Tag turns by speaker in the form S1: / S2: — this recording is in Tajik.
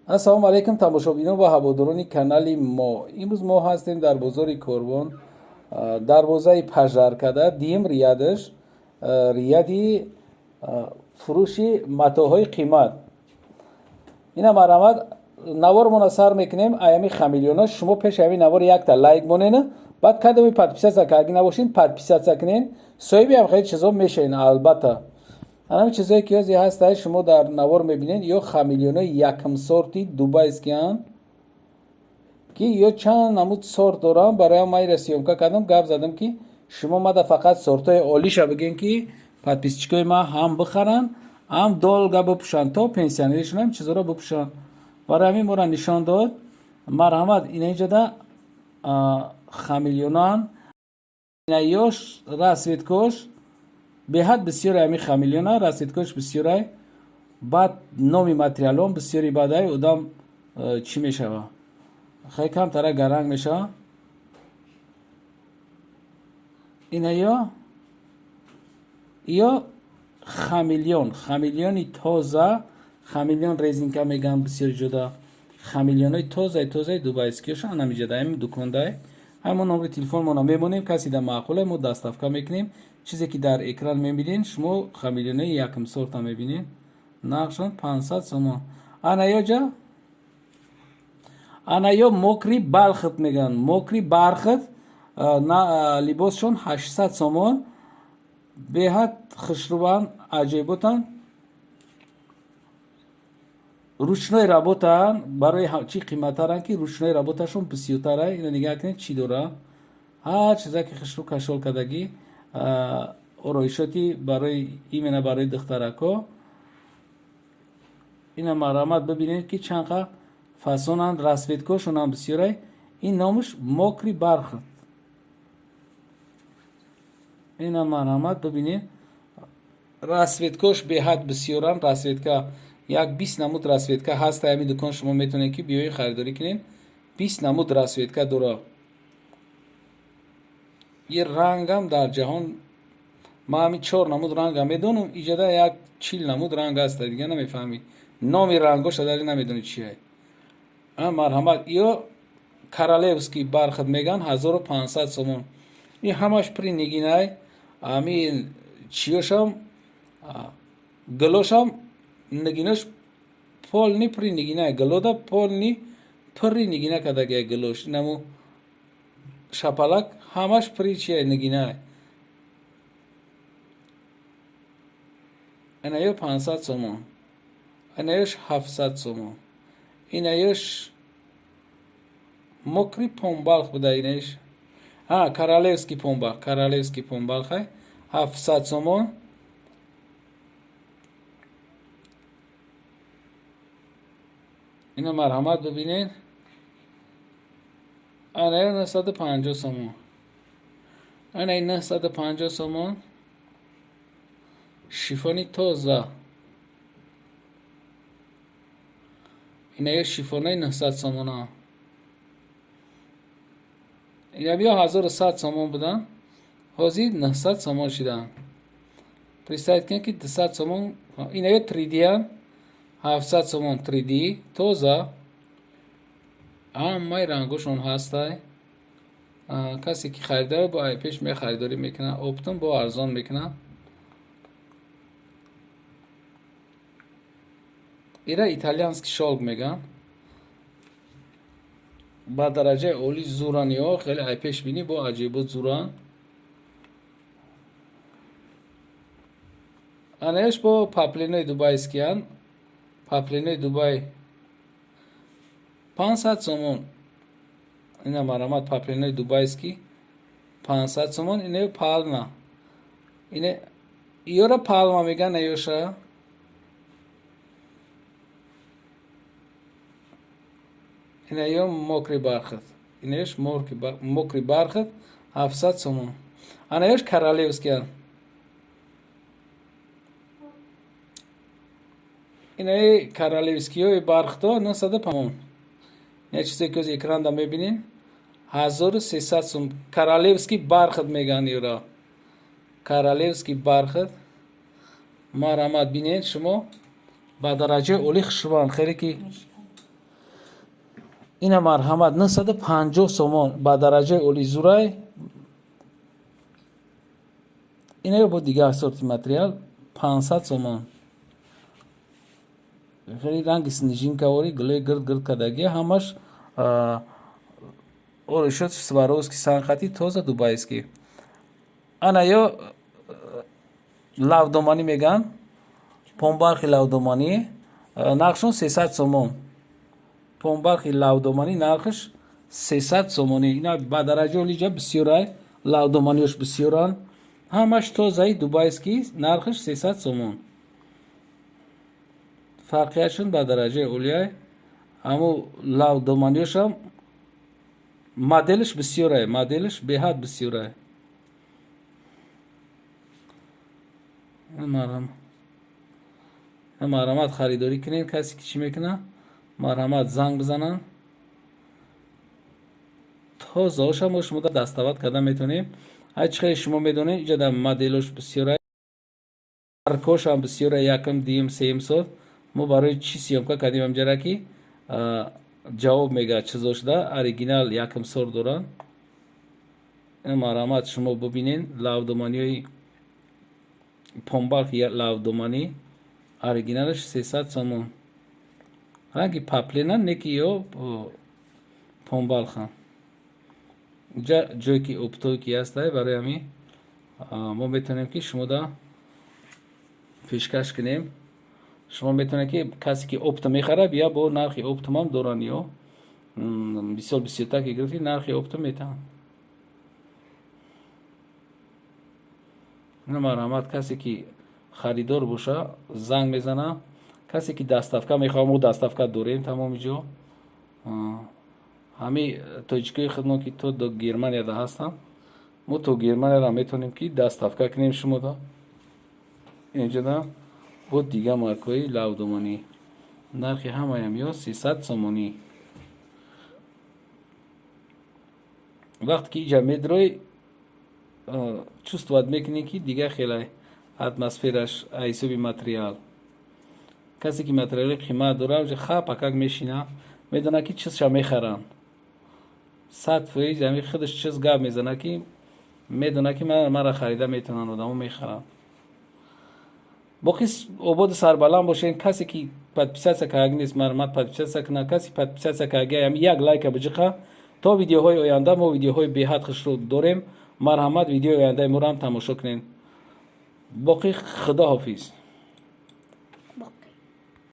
S1: Ассалому алайкум, тамошобинон ва ҳаводорони канали мо. Имрӯз мо ҳастем дар бозори Корвон, дарвозаи пажаркада, дим риядаш, рияди фурӯши матоъҳои қимат. Ина марҳамат, навормона сар мекунем аями хамелеона. Шумо пеши ҳамин навор якта лайк монена, баъд кадоми подписаться карди набошин, подписаться кунен, соҳиби ҳам хеле чизо мешавен. Албатта, ҳамин чизое ки ҳози ҳастай, шумо дар навор мебинед, ё хамелеонои якм сорти дубайскиянд, ки ё чанд намуд сорт дорам. Барои ман ира съёмка кардам, гап задам, ки шумо мада фақат сортҳои олиша бигӯен, ки подписчикои ман ҳам бихаранд, ҳам долго бипӯшанд, то пенсионеришон ҳам чизоро бипӯшанд. Барои ҳамин моро нишон дод. Марҳамат, ина инҷода хамелеонан, ина ёш расцветкош беҳад бисёре. Ҳамин хамелеона расцветкош бисёрай, баъд номи материалон бисёри, баъдай одам чӣ мешава, хеле камтара гаранг мешава. Ина ё хамелеон, хамелеони тоза, хамелеон резинка мегӯянд бисёри ҷода. Хамелеонои тозаи тозаи дубайскиёшон анамиҷода, ҳамин дукондай. Ҳамон номери телефонмона мемонем, каси да маъқуле, мо доставка мекунем. Чизе ки дар экран мебинед шумо, хамелеонои якм сорта мебинед, нархшон 500 сомон. Ана ёҷа, ана ё мокрый бархат мегӯянд, мокрый бархат, либосшон 800 сомон. Беҳад хушрӯбанд, аҷоиботанд, ручной работаанд. Барои чӣ қиматтаранд, ки ручной работашон бисёртара. Ина нигаҳ кунед, чӣ дора, ҳар чиза ки хушрӯ кашол кардагӣ, ороишоти барои именно барои духтарако. Ина марҳамат, бибинед, ки чанд қа фасонанд, расцветкошонам бисёрай. Ин номаш мокрый бархат. Ина марҳамат, бибинед, расцветкош беҳад бисёранд. Расцветка як 20 намуд расцветка ҳаст. Ҳамин дукон шумо метавонед, ки биёед, харидорӣ кунед. 20 намуд расцветка дора. И рангам дар ҷаҳон ман ҳамин чор намуд рангам медонам, иҷода як 40 намуд ранг ҳаста, дига намефаҳмӣ номи рангоша, даже намедонӣ чие. Марҳамат, ё королевский бархат мегӯянд, 1500 сомон. Ин ҳамаш при нигинай, ҳамин чиёшам, гулошам, нигинош полный при нигинай, гулода полный пурри нигина кардагиай гулош. Инаму шапалак ҳамаш при чиай, нигинай. Инаё 500 сомон, инаёш 700 сомон. Инаёш мокрый помбалх буда, инаёш королевский помбалх, королевский помбалхай, 700 сомон. Ина марҳамат, бибинед, анаё 950 сомон, анаи 950 сомон, шифони тоза. Инаё шифонаи 900 сомона, ина биё 1100 сомон буданд, ҳозир 900 сомон шиданд. Представить кунед, ки 200 сомон. Инаё 3Dян, 700 сомон, 3D тоза, ҳамаи рангошон ҳастай. Касе ки харидор бо пеш мехаридорӣ мекунад, оптом бо арзон мекунад. Ира итальянский шёлк мегӯянд, ба дараҷаи олӣ зуран, ё хеле ай пеш бинӣ, бо аҷоибот зуран. Анаёш бо паплинои дубайскиянд, паплинои Дубай, 500 сомон. Ина марҳамат, паплинои дубайский, 500 сомон. Инаё палма, ина ёра палма мегӯянд аёша. Инаё мокрый бархат, инаёш мокрый бархат, 700 сомон. Анаёш королевскиянд. Инаи королевскиҳои бархто 900 сомон. Ина чизе ки ози экранда мебинем, 1300 сом, королевский бархат мегӯянд ёра, королевский бархат. Марҳамат, бинед шумо, ба дараҷаи олӣ хушрӯанд, хеле ки. Ина марҳамат, 950 сомон, ба дараҷаи олӣ, зурай. Ина бо дигар сорти материал, 500 сомон. Хеле ранги снежинкаворӣ, гулои гирд гирд кардагия, ҳамаш оришот Сваровски санхати, тоза дубайский. Ана ё лавдоманӣ меган, помбархи лавдоманӣ, нархшон 300 сомон. Помбархи лавдоманӣ нархш 300 сомонӣ. Ина ба дараҷаи олиҷа бисёрай, лавдоманиёш бисёранд, ҳамаш тозаи дубайский, нархш 300 сомон. Фарқиятшон ба дараҷаи олияй. Ҳамо лавдоманиёшам моделш бисёрай, моделш беҳад бисёрай. Марҳамат, харидорӣ кунед. Касе ки чӣ мекунад, марҳамат, занг бизананд. Тозаоша мо шумо доставать карда метавонем. Ҳар чӣ хеле шумо медонед, иҷа дар моделош бисёрай, маркошам бисёрай, якум, дуюм, сеюм сорт. Мо барои чӣ съёмка кардем амҷара, ки ҷавоб мегӯяд, чизошда оригинал якум сорт доранд. Марҳамат, шумо бубинед, лавдоманиҳои помбалхи лавдоманӣ, оригиналаш 300 сомон. Ранги паплина неки ё помбалхан. Ҷа ҷое ки оптовый ки ҳастай, барои ҳамин мо метавонем, ки шумода пешкаш кунем. Шумо метавонед, ки касе ки оптом мехарад, бия, бо нархи оптомам доранд. Ё бисёр бисёртар ки гирифти, нархи оптом метаванд. Марҳамат, касе ки харидор боша, занг мезана. Касе ки доставка мехоҳад, мо доставка дорем тамоми ҷо. Ҳами тоҷикои худмон, ки то до Германияда ҳастанд, мо то Германияро метавонем, ки доставка кунем шумода. Инҷода бо дига маркҳои лавдоманӣ, нархи ҳамаям ё 300 сомонӣ. Вақте ки иҷа медрои, чувствовать мекунӣ, ки дига хеле атмосфераш ҳисоби материал. Касе ки материали қимат дора, уже хапакак мешина, медонад, ки чизша мехаранд 100%. Ҳами худаш чиз гап мезана, ки медонад, ки мара харида метавонанд, одамо мехаранд. Боқӣ ободу сарбаланд бошед. Касе ки подписаться кардаги нест, марҳамат, подписаться кунад. Касе подписаться кардаги, ҳами як лайка биҷиқа. То видеоҳои оянда, мо видеоҳои беҳад хушрӯ дорем. Марҳамат, видеои ояндаи моро ҳам тамошо кунед. Боқӣ худо ҳофиз.